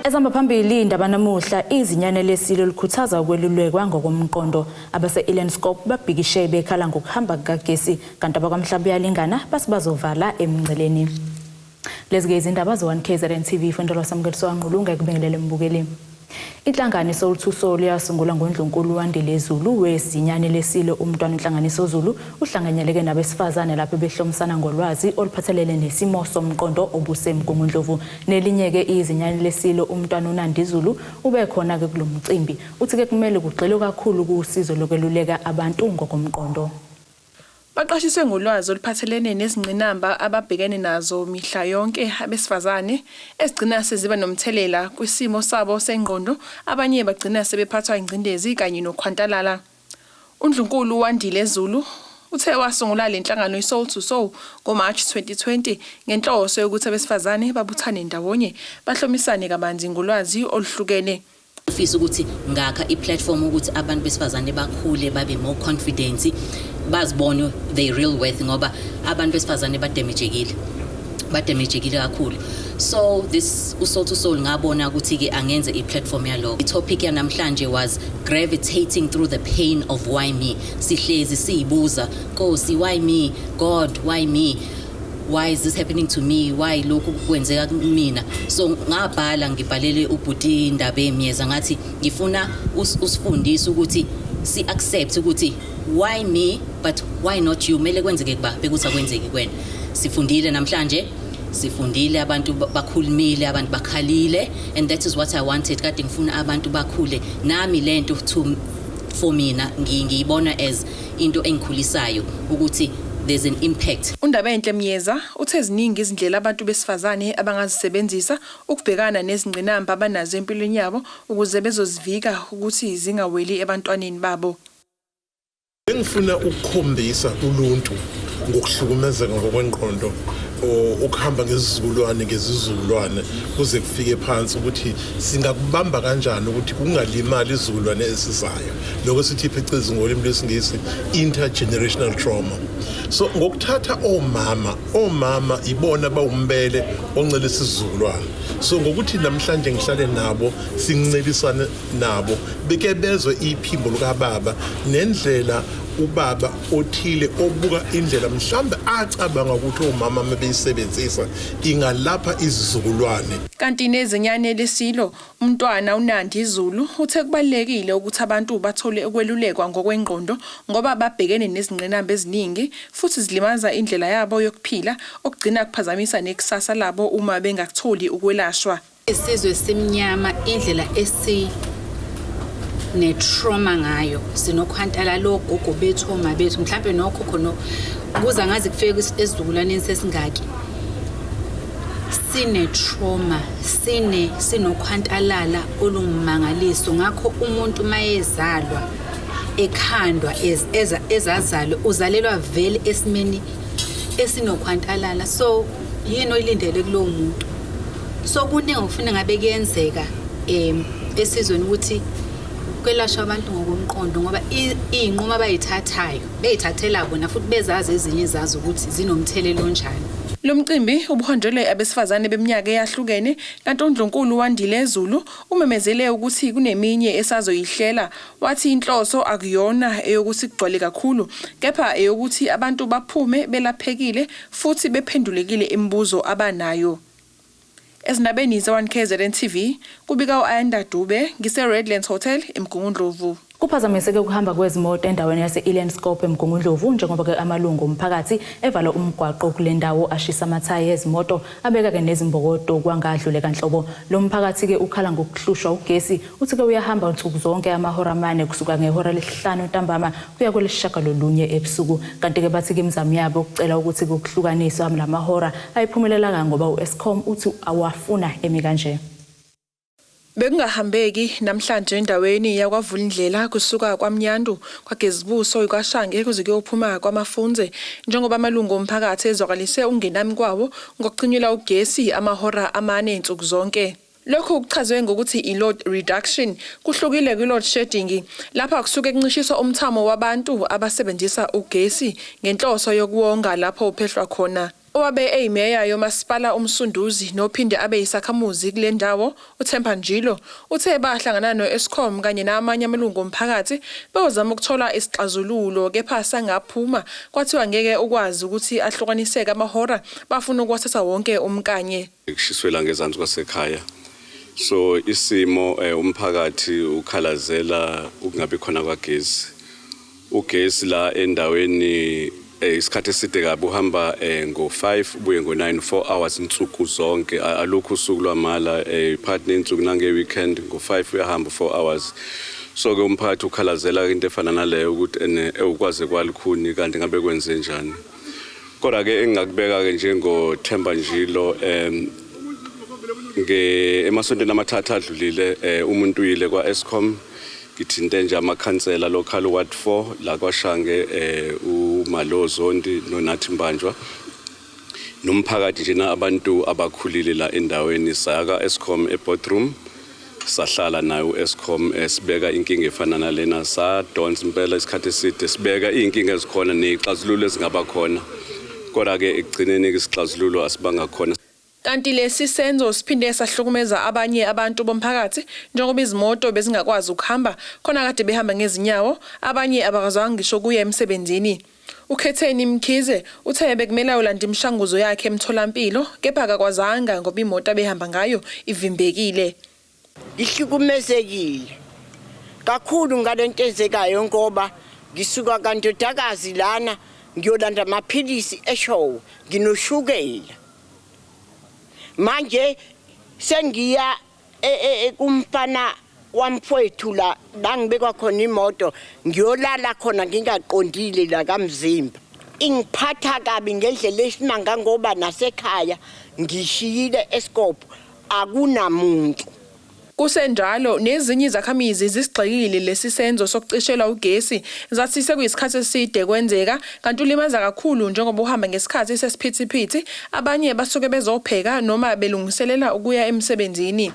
Ezihamba phambili indaba namuhla, izinyane lesilo likhuthaza ukwelulekwa ngokomqondo. Abase-Elandskop babhikishe bekhala ngokuhamba kukagesi, kanti abakwaMhlabuyalingana bathi bazovala emngceleni. Lezi-ke izindaba ze-1 KZN TV, Fondelwa Samukeliso Wanqulunga ekubingelele mbukeli. Inhlangano iSoul to Soul yasungulwa nguNdlunkulu Wandile Zulu wezinyane lesilo. Umntwana Inhlanganiso Zulu uhlanganyeleke nabesifazane lapho behlomisana ngolwazi oluphathelene nesimo somqondo obuseMgungundlovu. Nelinye-ke izinyane lesilo, umntwana uNandi Zulu, ube khona-ke kulo mcimbi. Uthi-ke kumele kugxilwe kakhulu kusizo lokweluleka abantu ngokomqondo. Baqashiswe ngolwazi oluphathelene nezingqinamba ababhekene nazo mihla yonke abesifazane, ezigcina seziba nomthelela kwisimo sabo sengqondo, abanye bagcina sebephathwa ingcindezi kanye nokhwantalala. UNdlunkulu Wandile Zulu uthe wasungula le nhlangano i-Soul to Soul ngo-March 2020 ngenhloso yokuthi abesifazane babuthane ndawonye, bahlomisane kabanzi ngolwazi oluhlukene. Ngifisa ukuthi ngakha i-platform ukuthi abantu besifazane bakhule, babe more confident, bazibone their real worth, ngoba abantu besifazane badamagekile, badamagekile kakhulu. So this uSoul to Soul, ngabona ukuthi-ke angenze i-platform yalokho. I-topic yanamhlanje was gravitating through the pain of why me. Sihlezi siyibuza, "Nkosi, why me? God, why me? Why is this happening to me? Why lokhu kwenzeka kumina?" So ngabhala, ngibhalele ubhuti Indaba emiyeza, ngathi ngifuna usifundise ukuthi si accept ukuthi why me, but why not you? Kumele kwenzeke kuba bekuthi akwenzeki kuwena. Sifundile namhlanje, sifundile, abantu bakhulumile, abantu bakhalile, and that is what I wanted. Kade ngifuna abantu bakhule nami. Lento to for mina ngiyibona as into engikhulisayo ukuthi there's an impact. UNdabenhle Myeza uthe ziningi izindlela abantu besifazane abangazisebenzisa ukubhekana nezingqinamba abanazo empilweni yabo ukuze bezozivika ukuthi zingaweli ebantwaneni babo. Engifuna ukukhombisa uluntu ngokuhlukumezeka ngokwengqondo okuhamba ngezizukulwane ngezizukulwane kuze kufike phansi, ukuthi singakubamba kanjani ukuthi kungalimali izizukulwane esizayo, lokho sithi phecelezi ngolimi lwesiNgisi intergenerational trauma. So ngokuthatha omama, omama ibona bawumbele oncelisa isizukulwane. So ngokuthi namhlanje ngihlale nabo, sincelisane nabo, beke bezwe iphimbo likababa nendlela ubaba othile obuka indlela mhlambe acabanga ukuthi omama uma beyisebenzisa ingalapha izizukulwane. Kanti nezinyane lesilo, umntwana uNandi Zulu, uthe kubalulekile ukuthi abantu bathole ukwelulekwa ngokwengqondo ngoba babhekene nezingqinamba eziningi futhi zilimaza indlela yabo yokuphila, okugcina kuphazamisa nekusasa labo uma bengakutholi ukwelashwa. Isizwe simnyama, indlela esi ne-trauma ngayo, sinokhwantala logogo bethu, oma bethu, mhlampe nokhokho, no kuze angazi kufike esizukulwaneni sesingaki, sine-trauma, sinokhwantalala olungumangaliso. Ngakho umuntu mayezalwa, ekhandwa, ezazalwe, uzalelwa vele esimeni esinokhwantalala. So yini oyilindele kulowo muntu? So kuningi okufuna ngabe kuyenzeka esizweni ukuthi kwelashwa abantu ngokomqondo, ngoba iy'nqumo abayithathayo bey'thathela bona futhi bezazi ezinye zazo ukuthi zinomthelela onjani. Lo mcimbi ubuhanjelwe abesifazane beminyaka eyahlukene, kanti uNdlunkulu Wandile Zulu umemezele ukuthi kuneminye esazoyihlela. Wathi inhloso akuyona eyokuthi kugcwale kakhulu, kepha eyokuthi abantu baphume belaphekile futhi bephendulekile imibuzo abanayo. Ezindabeni ze-1 KZN TV, kubika u-Ayanda Dube, ngise-Redlands Hotel eMgungundlovu. Kuphazamiseke ukuhamba kwezimoto endaweni yase-Elandskop eMgungundlovu, njengoba-ke amalungu omphakathi evala umgwaqo kule ndawo, ashisa amathayi ezimoto, abeka-ke nezimbokodo kwangadluleka nhlobo. Lo mphakathi-ke ukhala ngokuhlushwa ugesi, uthi-ke uyahamba nsuku zonke amahora 4, kusuka ngehora lesihlanu ntambama kuya kwelesishiyagalolunye ebusuku. Kanti-ke bathi-ke imizamo yabo yokucela ukuthi kuhlukaniswe lamahora ayiphumelelanga, ngoba u-Eskom uthi awafuna emi kanje. Bekungahambeki namhlanje endaweni yakwaVulindlela, kusuka kwaMnyandu, kwaGezibuso, kwaShange kuze kuyophuma kwaMafunze, njengoba amalungu omphakathi ezwakalise ukungenami kwawo ngokucinyelwa ugesi amahora 4 nsuku zonke. Lokhu kuchazwe ngokuthi i-load reduction, kuhlukile kwi-load shedding, lapha kusuke kuncishiswa umthamo wabantu abasebenzisa ugesi ngenhloso yokuwonga lapho uphehlwa khona. Owabe eyimeya yomasipala uMsunduzi nophinde abe yisakhamuzi kule ndawo uThemba Njilo uthe bahlangana no-Eskom kanye namanye amalungu omphakathi beyozama ukuthola isixazululo kepha sangaphuma kwathiwa ngeke ukwazi ukuthi ahlukaniseke amahora bafuna ukuwathatha wonke umkanye. Kushiswela ngezansi kwasekhaya. So isimo umphakathi ukhalazela ukungabi khona kwagesi. Ugesi la endaweni isikhathi eside kabi uhamba ngo-5 ubuye ngo-9, 4 hours insuku zonke. Alukho usuku lwamala, phakathi ney'nsuku nange-weekend ngo-5 uyahamba 4 hours. So ke umphakathi ukhalazela into efana naleyo ukuthi ene ewukwaze kwalukhuni kanti ngabe kwenze njani. Kodwa ke engingakubeka ke njengoThemba Njilo, nge emasontweni amathathu adlulile, umuntu uyile kwa-Eskom. Ngithinte nje amakhansela local ward 4 la kwaShange, uMalo Zondi noNathi Mbanjwa nomphakathi njena abantu abakhulile la endaweni. Saya ka-Eskom e-boardroom, sahlala naye u-Eskom, sibeka inkinga efana nalena. Sadonsa impela isikhathi eside sibeka iy'nkinga ezikhona ney'xazululo ezingaba khona, kodwa-ke ekugcineni-ke isixazululo asibanga khona. Kanti lesi senzo siphinde sahlukumeza abanye abantu bomphakathi njengoba izimoto bezingakwazi ukuhamba khona kade behamba ngezinyawo, abanye abakwazanga ngisho kuya emsebenzini. Ukhetheni Mkhize uthe bekumele ayolanda imishanguzo yakhe emtholampilo kepha akakwazanga ngoba imoto abehamba ngayo ivimbekile. Ngihlukumezekile kakhulu ngalento enzekayo ngoba ngisuka kandodakazi lana ngiyolanda amaphilisi eShowe, nginoshukela. Manje sengiya kumfana wamfowethu la la ngibekwa khona imoto, ngiyolala khona ngingaqondile la kamzimba. Ingiphatha kabi ngendlela esimanga ngoba nasekhaya ngishiyile esikopho, akunamuntu. Kusenjalo nezinye izakhamizi zisigxekile lesi senzo sokucishelwa ugesi, zathi sekuyisikhathi eside kwenzeka kanti ulimaza kakhulu njengoba uhamba ngesikhathi sesiphithiphithi, abanye basuke bezopheka noma belungiselela ukuya emsebenzini.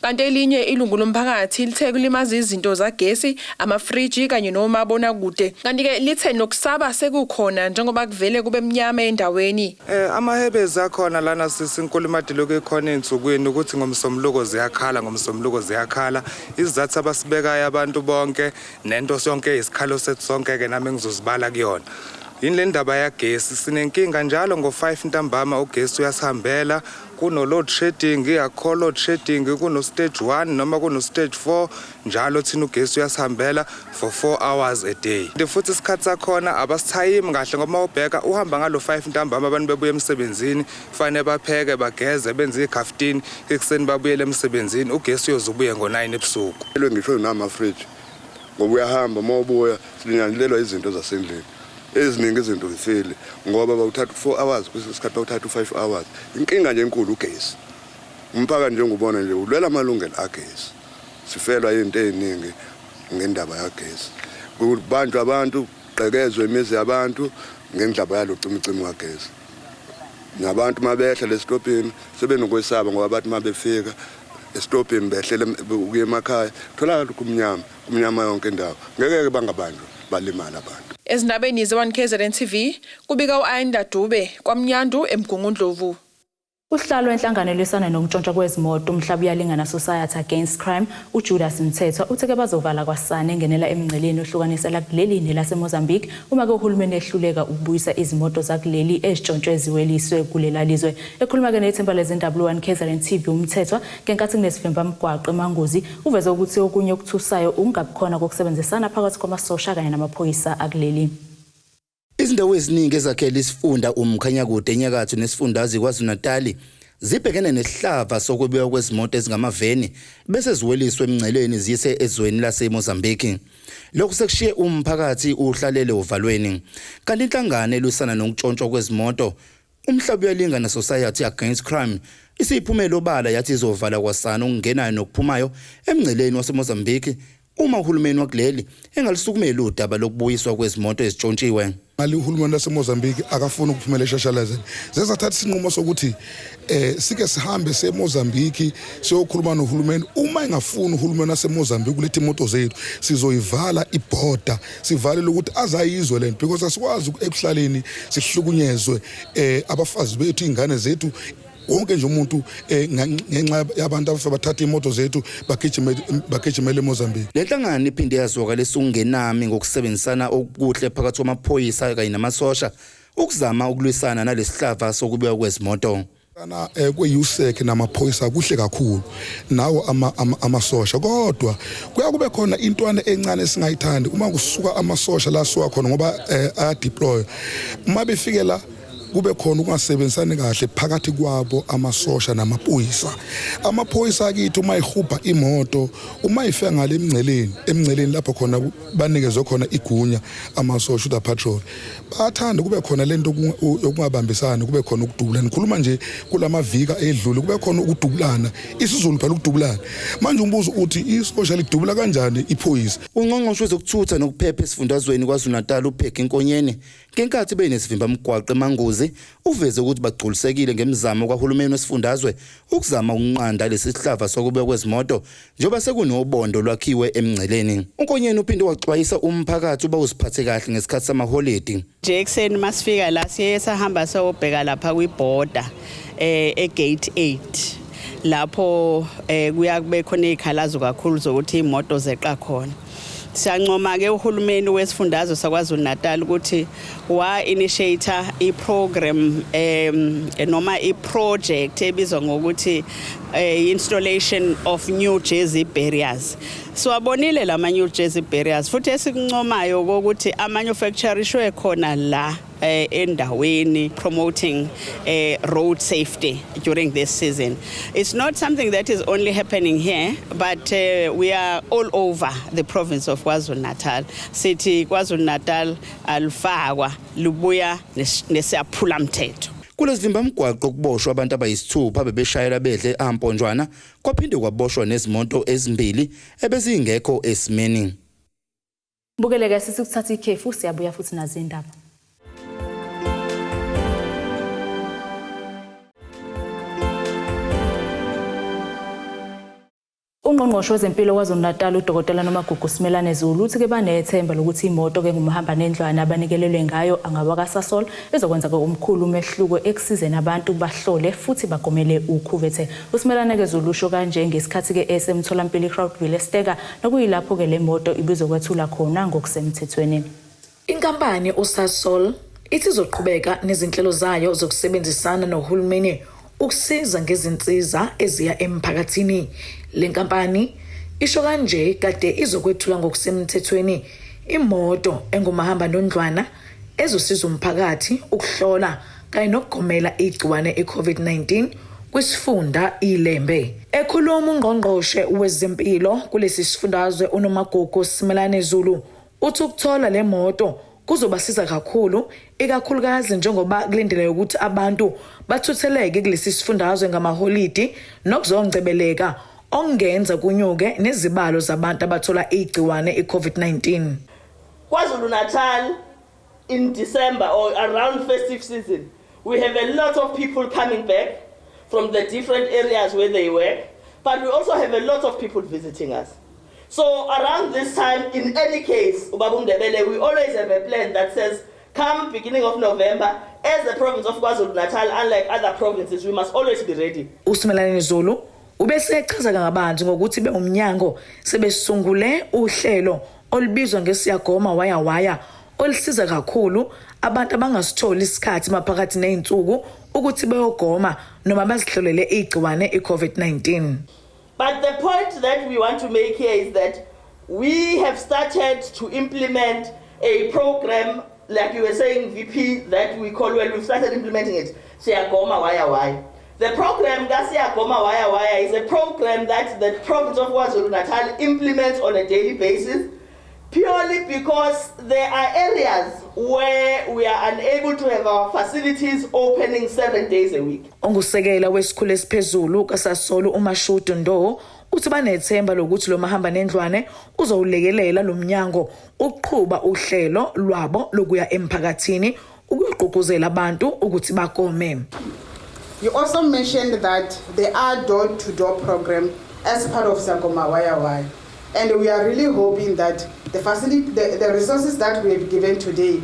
Kanti elinye ilungu lomphakathi lithe kulimaza izinto zagesi, amafriji kanye nomabonakude. Kanti-ke lithe nokusaba sekukhona njengoba kuvele kube mnyama endaweni. Amahebezi akhona lana sisinkulumo lokhu ikhona ey'nsukwini ukuthi ngomsombuluko ziyakhala, ngomsombuluko ziyakhala. Isizathu abasibekayo abantu bonke nento sonke isikhalo sethu sonke-ke nami engizozibala kuyona. Yini le ndaba yagesi? Sinenkinga njalo ngo-5 ntambama ugesi uyasihambela, kuno-load shedding, akukho load shedding, kuno-stage 1 noma kuno-stage 4, njalo thina ugesi uyasihambela for 4 hours a day. Kanti futhi isikhathi sakhona abasithayimi kahle ngoba uma ubheka uhamba ngalo 5 ntambama, abantu bebuya emsebenzini, kufanele bapheke, bageze, benze ikhaftini, ekuseni babuyele emsebenzini, ugesi uyoze ubuye ngo-9 ebusuku. Ngisho namafriji ngoba uyahamba uma ubuya silinganilelwa izinto zasendlini eziningi, izinto zifile ngoba bawuthatha u-4 hours, kwesinye isikhathi bawuthatha u-5 hours. Inkinga nje enkulu ugesi. Umphakathi njengobona nje ulwela amalungelo agesi. Sifelwa izinto ey'ningi ngendaba yagesi, kubanjwa abantu, kugqekezwe imizi yabantu ngendaba yalo cimicimi wagesi. Nabantu uma behla lesitobhini sebenokwesaba ngoba bathi uma befika esitobhini behlele ukuya emakhaya kutholakala kumnyama, kumnyama yonke indawo. Ngeke-ke bangabanjwa balimala abantu. Ezindabeni ze-1 KZN TV kubika u-Ayanda Dube kwaMnyandu eMgungundlovu. Usihlalo wenhlangano elwisana nokuntshontshwa kwezimoto Umhlabuyalingana Society Against Crime, uJudas Mthethwa, uthe-ke bazovala kwasana engenela emngceleni ohlukanisela kuleli nelaseMozambique uma-ke uhulumeni ehluleka ukubuyisa izimoto zakuleli ezitshontshwe ziweliswe kulela lizwe. Ekhuluma-ke nethimba lezindaba 1 KZN TV uMthethwa ngenkathi kunesivimbamgwaqo eManguzi, uveze ukuthi okunye okuthusayo ukungabikhona kokusebenzisana phakathi kwamasosha kanye namaphoyisa akuleli. Izindawo eziningi ezakhele isifunda uMkhanyakude enyakatho nesifundazwe KwaZulu-Natali zibhekene nesihlava sokwebiwa kwezimoto ezingamaveni bese ziweliswe emngceleni ziyise ezweni laseMozambique. Lokhu sekushiye umphakathi uhlalele uvalweni. Kanti inhlangano elwisana nokuntshontshwa kwezimoto Umhlabuyalingana Society Against Crime isiphumele obala yathi izovala kwasana okungenayo nokuphumayo emngceleni waseMozambique uma uhulumeni wakuleli engalisukumeli udaba lokubuyiswa kwezimoto ezitshontshiwe. Mali uhulumeni waseMozambique akafuni ukuphumela eshashalazeni. Zezathatha isinqumo sokuthi sike sihambe seMozambique siyokhuluma nohulumeni uma Uma engafuni uhulumeni waseMozambique ukuletha imoto zethu, sizoyivala ibhoda, sivalele ukuthi azayizwe lento, because asikwazi ekuhlaleni sihlukunyezwe abafazi bethu, ingane zethu, wonke nje umuntu ngenxa yabantu abafika bathatha imoto zethu bagijimele eMozambique. Le nhlangano iphinde yazwakalisa ukungenami ngokusebenzisana okuhle phakathi kwamaphoyisa kanye namasosha ukuzama ukulwisana nalesihlava sokubiwa kwezimoto. Kana kwe-USEC namaphoyisa kuhle kakhulu nawo amasosha, kodwa kuya kube khona intwana encane esingayithandi uma kusuka amasosha la asuka khona, ngoba aya-deploy. Uma befike la kube khona ukungasebenzisani kahle phakathi kwabo amasosha namaphoyisa. Amaphoyisa akithi uma ihubha imoto, uma ifika ngale emngceleni lapho khona banikezwe khona igunya amasosha uda patrol, bayathanda kube khona lento yokungabambisani, kube khona ukudubulana. Ngikhuluma nje kulamavika edlule kube khona ukudubulana, isiZulu phela ukudubulana. Manje umbuzo uthi isosha lidubula kanjani iphoyisa? Ungqongqoshe wezokuthutha nokuphepha esifundazweni KwaZulu-Natal uPeggy Nkonyeni ngenkathi benesivimba mgwaqo eManguzi uveze ukuthi bagculisekile ngemizamo kahulumeni wesifundazwe ukuzama ukunqanda lesi sihlava sokubekwa kwezimoto njengoba sekunobondo lwakhiwe emngceleni. UNkonyeni uphinde waxwayisa umphakathi uba uziphathe kahle ngesikhathi samaholidi. Nje ekuseni masifika la siye sahamba sayobheka lapha kwibhoda e-gate 8 lapho kuya kube khona izikhalazo kakhulu zokuthi imoto zeqa khona. Siyancoma ke uhulumeni wesifundazwe saKwaZulu Natal ukuthi wa initiate i-program noma i-project ebizwa ngokuthi installation of new Jersey barriers. Siwabonile lama new Jersey barriers, futhi esikuncomayo ukuthi amanufacturishwe khona la endaweni, promoting road safety during this season. It's not something that is only happening here, but we are all over the province of KwaZulu-Natal. Sithi KwaZulu-Natal alufakwa lubuya nesiyaphula mthetho. Kulesivimba mgwaqo kuboshwa abantu abayisithupha bebeshayela bedle amponjwana, kwaphinde kwaboshwa nezimoto ezimbili ebezingekho esimeni. Bukeleka sisukuthatha ikhefu, siyabuya futhi nazi indaba. Ungqongqoshe wezempilo KwaZulu-Natal uDokotela Nomagugu Simelane Zulu uthi ke banethemba lokuthi imoto ke ngumhamba nendlwana abanikelelwe ngayo angabakaSasol izokwenza ke omkhulu umehluko ekusizeni abantu bahlole futhi bagomele ukhuvethe. USimelane ke Zulu usho kanje ngesikhathi ke esemtholampilo iCrowdville eSteka, nokuyilapho ke le moto ibizokwethula khona ngokusemthethweni. Inkampani uSasol ithi izoqhubeka nezinhlelo zayo zokusebenzisana nohulumeni ukusiza ngezinsiza eziya emphakathini. Le nkampani isho kanje kade izokwethula ngokusemthethweni imoto engumahamba nondlwana ezosiza umphakathi ukuhlola kanye nokugomela igciwane i-COVID-19 kwisifunda iLembe. Ekhuluma ungqongqoshe wezempilo kulesi sifundazwe uNomagugu Simelane Zulu uthi ukuthola le moto kuzobasiza kakhulu, ikakhulukazi njengoba kulindeleke ukuthi abantu bathutheleke kulesi sifundazwe ngamaholidi nokuzongcebeleka okungenza kunyuke nezibalo zabantu abathola igciwane i-COVID-19. KwaZulu-Natal in December or around festive season, we have a lot of people coming back from the different areas where they work, but we also have a lot of people visiting us. So around this time, in any case, Ubaba Ndebele, we always have a plan that says, come beginning of November, as the province of KwaZulu-Natal, unlike other provinces, we must always be ready. USimelane Zulu ubese echaza kabanzi ngokuthi bewumnyango sebesungule uhlelo olubizwa ngesiyagoma waya waya olusiza kakhulu abantu abangasitholi isikhathi maphakathi nezinsuku ukuthi beyogoma noma bazihlolele igciwane i-COVID-19. But the point that we want to make here is that we have started to implement a program, like you were saying, VP, that we call, well, we've started implementing it, Siyagoma Waya Waya. The program Siyagoma Waya Waya is a program that the province of KwaZulu-Natal implements on a daily basis, purely because there are areas where we are unable to have our facilities opening 7 days a week. Ongusekela wesikhulu esiphezulu kaSasol uMashudu Ndo uthi banethemba lokuthi lo mahamba nendlwane uzowulekelela lo mnyango ukuqhuba uhlelo lwabo lokuya emphakathini ukuyogqugquzela abantu ukuthi bagome. You also mentioned that there are door-to-door program as part of Siyagoma Waya Waya. And we are really hoping that the facility, the resources that we have given today,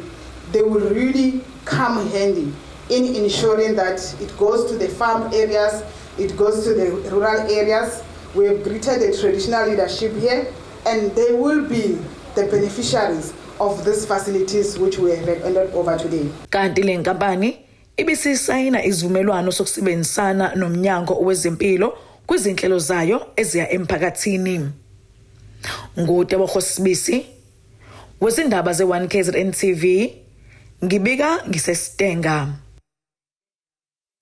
they will really come handy in ensuring that it goes to the farm areas, it goes to the rural areas. We have greeted the traditional leadership here, and they will be the beneficiaries of these facilities which we have handed over today. Kanti le nkampani ibisisayina izivumelwano sokusebenzisana nomnyango wezempilo kwizinhlelo zayo eziya emphakathini. NguTebogo Sibisi wezindaba ze-1 KZN TV, ngibika ngiseStanger.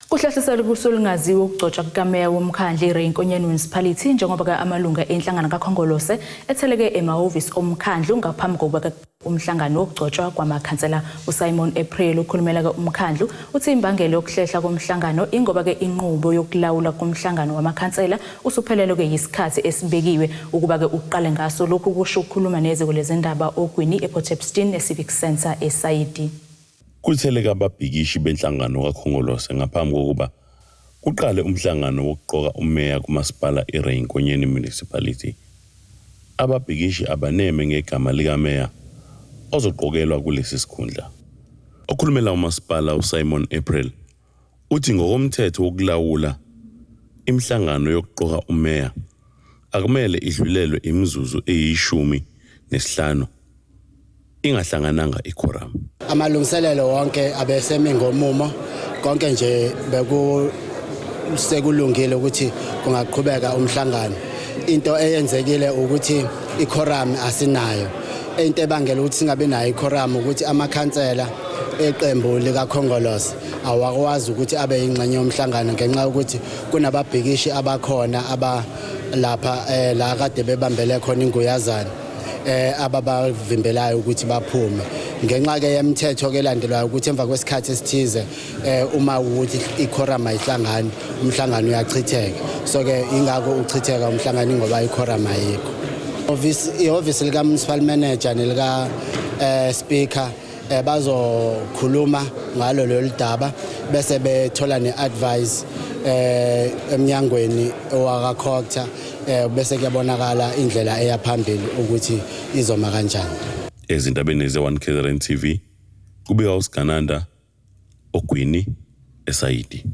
Kuhlehliselwe kusuku olungaziwa ukugcotshwa kukameya womkhandlu iRay Nkonyeni Municipality, njengoba amalunga enhlangano kaKhongolose etheleke emahhovisi omkhandlu ngaphambi kokuba umhlangano wokugcotshwa kwamakhansela. USimon April, ukhulumela umkhandlu, uthi imbangela yokuhlehla komhlangano ingoba ke inqubo yokulawula komhlangano wamakhansela usuphelelwe ke yisikhathi esibekiwe ukuba ke uqale ngaso. Lokhu kusho ukukhuluma neziko lezindaba Ogwini ePort Shepstone eCivic Centre eSayidi. Kutheleka ababhikishi benhlangano kaKhongolose ngaphambi kokuba kuqale umhlangano wokuqoka umeya kumasipala iRay Nkonyeni Municipality. Ababhikishi abaneme ngegama likameya ozoqokelwa kulesi sikhundla. Okhulumela umasipala uSimon April uthi ngokomthetho wokulawula imihlangano yokuqoka umeya akumele idlulelwe imizuzu eyi-15 ingahlangananga iquorum. Amalungiselelo wonke abesemi ngomumo, konke nje beku sekulungile ukuthi kungaqhubeka umhlangano. Into eyenzekile ukuthi iquorum asinayo. Into ebangela ukuthi singabe nayo iquorum ukuthi amakhansela eqembu likaKhongolose awakwazi ukuthi abe yingxenye yomhlangano ngenxa yokuthi kunababhikishi abakhona aba lapha la kade bebambele khona inguyazana ababavimbelayo ukuthi baphume, ngenxa ke yemithetho ke elandelwayo ukuthi emva kwesikhathi esithize uma ukuthi iquorum ayihlangani, umhlangano uyachitheka. So ke ingakho uchitheka umhlangano, ngoba iquorum ayikho. Office, ihhovisi lika municipal manager nelika speaker bazokhuluma ngalo lolu daba bese bethola ne-advice eminyangweni owakaCogta, bese kuyabonakala indlela eya phambili ukuthi izoma kanjani. Ezindabeni ze-1 KZN TV, kubika uSigananda Ogwini eSayidi.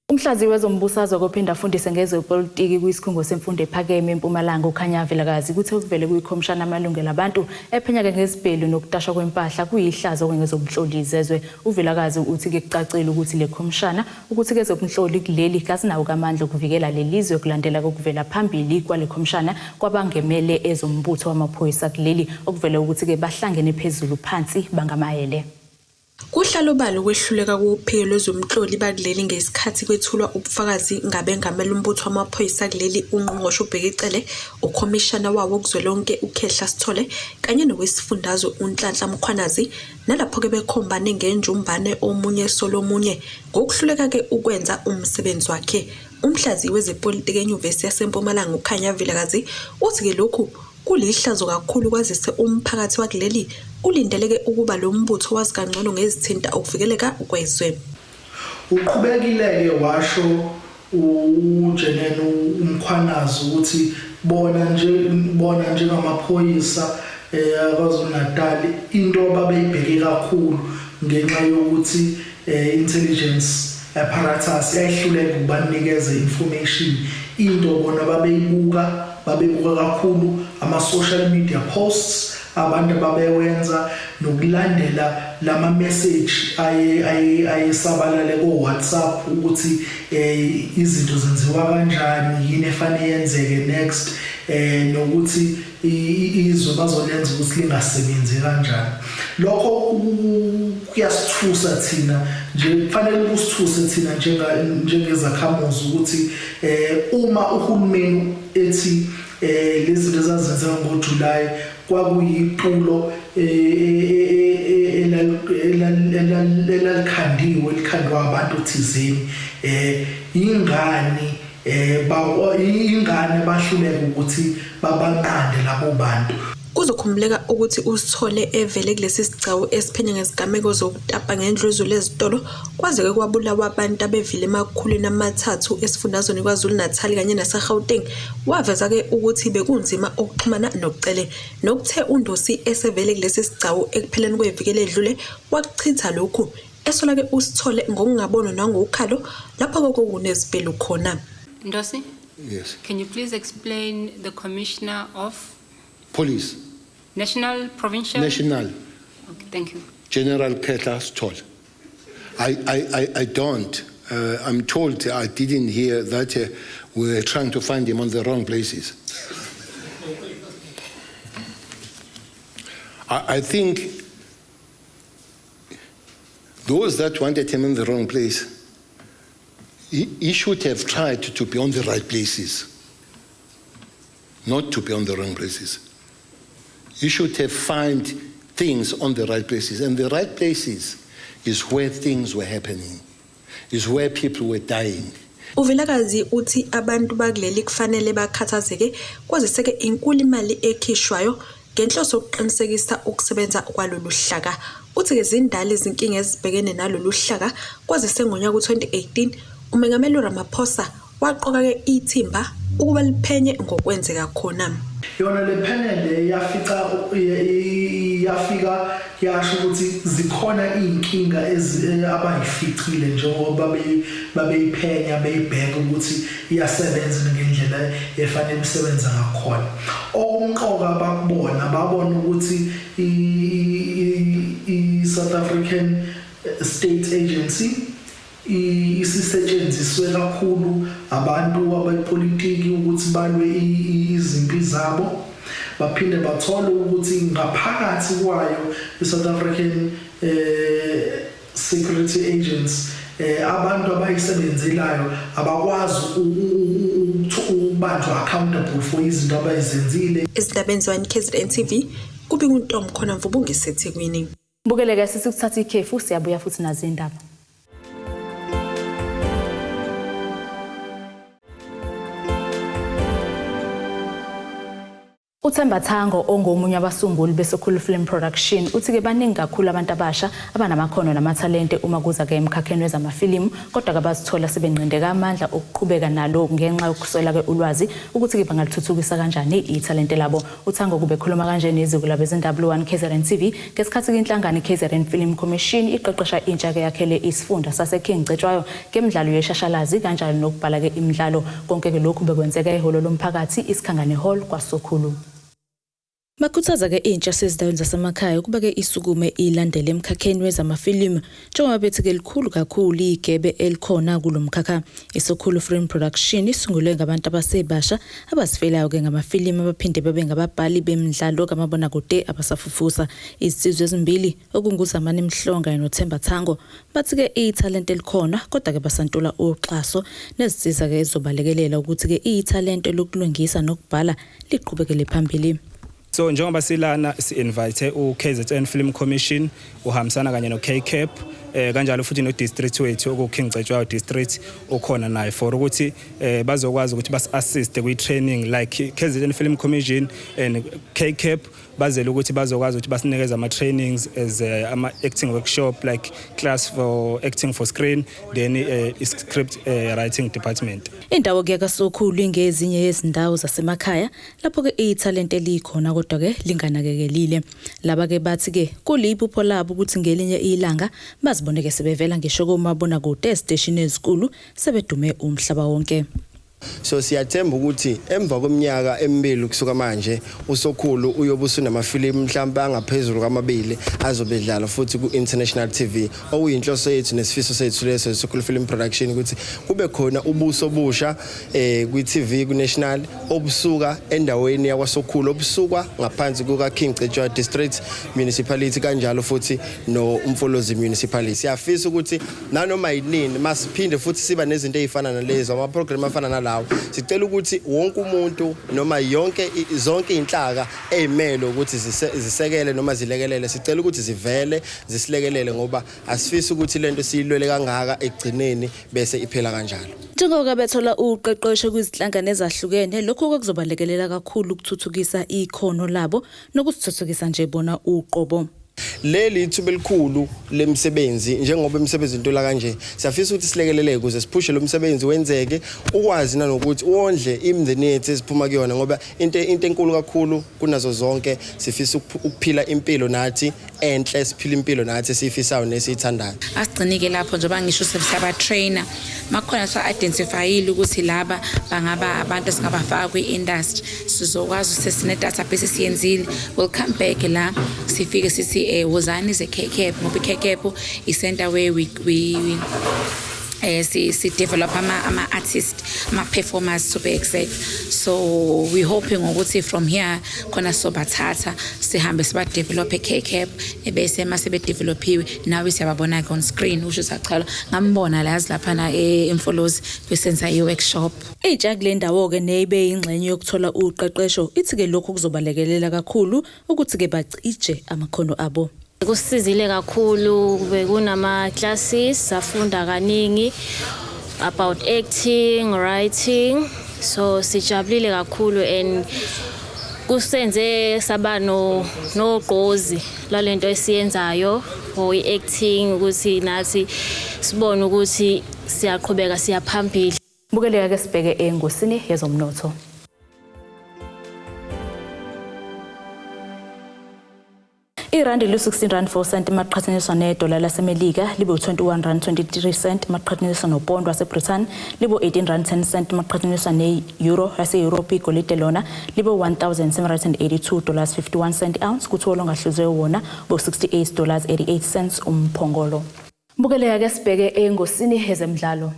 Umhlaziyi wezombusazwe kophinda afundise ngezepolitiki kwisikhungo semfundo ephakeme eMpumalanga, uKhanya Vilakazi, kuthe kuvele kuyikhomishana amalungelo abantu ephenya-ke ngezibhelu nokutashwa kwempahla kuyihlazo ngezobunhloli zezwe. UVilakazi uthi-ke kucacile ukuthi le khomishana ukuthi kezobunhloli kuleli kasinawo kamandla okuvikela lelizwe, kulandela kokuvela phambili kwale khomishana kwabangemele ezombutho wamaphoyisa kuleli, okuvele ukuthi-ke bahlangene phezulu phansi bangamayele. Kuhlala obala ukwehluleka kophiko lwezobunhloli bakuleli ngesikhathi kwethulwa ubufakazi ngabengamela umbutho wamaphoyisa kuleli, uNgqongqoshe uBheki Cele, ukhomishana wawo kuzwelonke uKhehla Sithole kanye nowesifundazwe uNhlanhla Mkhwanazi, nalapho-ke bekhombane ngenjumbane omunye esola omunye ngokuhluleka-ke ukwenza umsebenzi wakhe. Umhlaziyi wezepolitiki eNyuvesi yaseMpumalanga uKhanya Vilakazi uthi-ke lokhu kulihlazo kakhulu, kwazise umphakathi wakuleli ulindeleke ukuba lo mbutho wazi kangcono ngezithinta ukuvikeleka kwezwe. Uqhubekile-ke washo uJenene uMkhwanazi ukuthi bona nje, bona njengamaphoyisa KwaZulu Natal, into ababeyibheke kakhulu ngenxa yokuthi intelligence apparatus yayihluleka ukubanikeza information, into bona babeyibuka, babebuka kakhulu ama social media posts abantu ababewenza nokulandela lama message aye aye ayesabalale ko WhatsApp ukuthi izinto zenziwa kanjani, yini efanele yenzeke next, nokuthi izwe bazolenza ukuthi lingasebenzi kanjani. Lokho kuyasithusa thina nje, kufanele kusithuse thina njengezakhamuzi ukuthi uma uhulumeni ethi lezi zinto ezazenzeka ngoJuly kwakuyitulo elalikhandiwe, likhandwa abantu thizeni, ingani ba ingane bahluleka ukuthi babanqande labo bantu? Kuzokhumbuleka ukuthi uSithole evele kulesi sigcawu esiphenya ngezigameko zokutapa ngendluzula ezitolo kwazeke kwabulawa abantu abevile 300 esifundazweni KwaZulu-Natal kanye naseGauteng. Waveza-ke ukuthi bekunzima ukuxhumana noCele, nokuthe uNdosi esevele kulesi sigcawu ekupheleni kweviki eledlule wakuchitha lokhu, esola-ke uSithole ngokungabonwa nangokhalo lapho kokunezibhelu khona. Ndosi? Yes. Can you please explain the Commissioner of Police. National, Provincial? National. Okay, thank you. General Khehla Sithole. I don't. I'm told I didn't hear that we were trying to find him on the wrong places. I think those that wanted him in the wrong place, he should have tried to be on the right places, not to be on the wrong places. You should have found things on the right places. And the right places is where things were happening, is where people were dying. UVilakazi uthi abantu bakuleli kufanele bakhathazeke kwazise-ke inkulu imali ekhishwayo ngenhloso yokuqinisekisa ukusebenza kwalolu hlaka. Uthi-ke zindala izinkinga ezibhekene nalolu hlaka kwazise ngonyaka u-2018 uMengameli Ramaphosa waqoka-ke ithimba ukuba liphenye ngokwenzeka khona. Yona le panel yafika yasho ukuthi zikhona izinkinga abayificile njengoba babeyiphenya beyibheka ukuthi iyasebenza ngendlela efanele isebenza ngakhona. Okumqoka bakubona babona ukuthi i-South African State Agency isisetshenziswe kakhulu abantu abayipolitiki ukuthi balwe izimpi zabo. Baphinde bathole ukuthi ngaphakathi kwayo i-South African Security Agents abantu abayisebenzelayo abakwazi ukubanjwa accountable for izinto abayizenzile. Ezindabeni ze-KZN TV kube nguNtombi khona Mvubu ngiseThekwini. Bukeleke sisukuthatha ikhefu, siyabuya futhi nazi indaba. uThemba Thango ongomunye wabasunguli beSokhulu Film Production uthi-ke baningi kakhulu abantu abasha abanamakhono namathalente uma kuza-ke emkhakheni wezamafilimu, kodwa kabazithola sebenqindeka amandla okuqhubeka nalo ngenxa yokuswela-ke ulwazi ukuthi-ke bangalithuthukisa kanjani ithalente labo. uThango kube khuluma kanje neziko labezindaba 1 KZN TV ngesikhathi inhlangano KZN Film Commission iqeqesha intsha-ke yakhele isifunda saseKing Cetshwayo ngemidlalo yeshashalazi kanjalo nokubhala-ke imidlalo. Konke-ke lokhu bekwenzeka ehholo lomphakathi iSikhangane Hall kwaSokhulu. Bakhuthaza-ke intsha sezindaweni zasemakhaya ukuba-ke isukume ilandele emkhakheni wezamafilimu njengoba bethi-ke likhulu kakhulu igebe elikhona kulo mkhakha. ISokhulu Film Production isungulwe ngabantu abasebasha abazifelayo-ke ngamafilimu abaphinde babe ngababhali bemidlalo kamabonakude abasafufusa. Izinsizwa ezimbili okunguZamani Mhlonga noThemba Thango bathi-ke ithalente elikhona kodwa-ke basantula uxhaso nezinsiza-ke ezizobalekelela ukuthi-ke ithalente lokulungisa nokubhala liqhubekele phambili. So njengoba silana si-invite u-KZN Film Commission uhambisana kanye no-KCAP kanjalo futhi no-district wethu oku-King Cetshwayo District ukhona naye for ukuthi bazokwazi ukuthi basi-assist kwi-training like KZN Film Commission and KCAP bazele ukuthi bazokwazi ukuthi basinikeze ama-trainings as ama-acting workshop like class for acting for screen then script writing department. Indawo ke kaSokhulu ingezinye yezindawo zasemakhaya lapho ke ithalente likhona kodwa ke linganakekelile. Laba ke bathi ke kuliphupho labo ukuthi ngelinye ilanga baziboneke sebevela ngisho komabonakude eziteshini ezinkulu sebedume umhlaba wonke. So siyathemba ukuthi emva kweminyaka emibili kusuka manje uSokhulu uyobe usunamafilimu mhlawumbe angaphezulu kwamabili azobe edlala futhi ku-international TV, okuyinhloso yethu nesifiso sethu leso Sokhulu Film Production ukuthi kube khona ubuso obusha kwi-TV ku-national obusuka endaweni yakwaSokhulu, obusuka ngaphansi kuka-King Cetshwayo District Municipality kanjalo futhi no-Umfolozi Municipality. Siyafisa ukuthi nanoma yinini masiphinde futhi siba nezinto ey'fana nalezo, ama-program afana nalawo. lawo. Sicela ukuthi wonke umuntu noma yonke zonke inhlaka ezimele ukuthi zisekele noma zilekelele, sicela ukuthi zivele zisilekelele ngoba asifisi ukuthi lento siyilwele kangaka ekugcineni bese iphela kanjalo. Njengoba bethola uqeqesho kwizinhlangano ezahlukene, lokhu kuzobalekelela kakhulu ukuthuthukisa ikhono labo nokuzithuthukisa nje bona uqobo. Leli ithuba elikhulu lemsebenzi, njengoba imisebenzi intula kanje, siyafisa ukuthi silekeleleke ukuze siphushe lo msebenzi wenzeke, ukwazi nanokuthi wondle imindeni yethu esiphuma kuyona, ngoba into enkulu kakhulu kunazo zonke sifisa ukuphila impilo nathi enhle, siphila impilo nathi esiyifisayo nesiyithandayo. Asigcinike lapho njengoba ngisho siyaba trainer makhona sa-identifyile ukuthi laba bangaba abantu esingabafaka kwi-industry, sizokwazi ukuthi sesine-database esiyenzile, we'll come back la sifike sithi wozani ze-KCAP, ngoba i-KCAP i-center where we si develop ama artist, ama performers to be exact. So we hoping ukuthi from here khona sobathatha sihambe siba develop e-KCAP, ebese mase be developiwe nawe siyababona on screen, usho sachala ngambona la yazi laphana eMfolozi kwisenza i-workshop. Intsha kule ndawo ke neyibe ingxenye yokuthola uqeqesho ithi ke lokhu kuzobalekelela kakhulu ukuthi ke bacije amakhono abo. Kusizile kakhulu, bekunama classes safunda kaningi about acting, writing, so sijabulile kakhulu and kusenze saba nogqozi lalento esiyenzayo for i-acting, ukuthi nathi sibone ukuthi siyaqhubeka siyaphambili. Bukeleka ke sibheke engosini yezomnotho. Irandi lu-16 rand 4 cent maqhathaniswa nedola laseMelika, libe u-21 rand 23 cent maqhathaniswa nopondo waseBritain, libe u-18 rand 10 cent maqhathaniswa ne-euro yase-Europe. Igolide lona libe $1,782.51 cent ounce, kuthi olongahluzwe wona bo-$68.88 cents umphongolo. Bukeleka ke sibheke engosini yezemidlalo.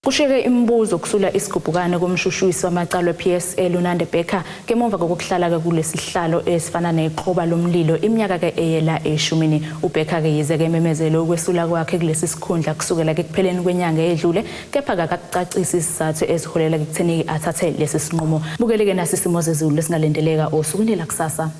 Kushiyeke imibuzo kusula isigubhukane komshushisi wamacala we-PSL uNande Becker ngemuva kokuhlala kulesihlalo esifana neqhoba lomlilo iminyaka ke eyela eshumini. uBecker ke yize ke ememezele ukwesula kwakhe kulesi sikhundla kusukela ekupheleni kwenyanga edlule, kepha akakucacisi isizathu esiholela ekutheni athathe lesi sinqumo. Bukeleke nasi isimo sezulu esingalindeleka osukwini lakusasa.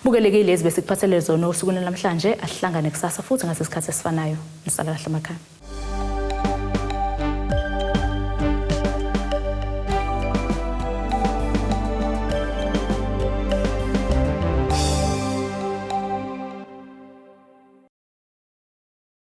Bukelekile lezi besikuphathele zona osukwini namhlanje. Asihlangane kusasa futhi ngasesikhathi esifanayo. Nisala kahle emakhaya.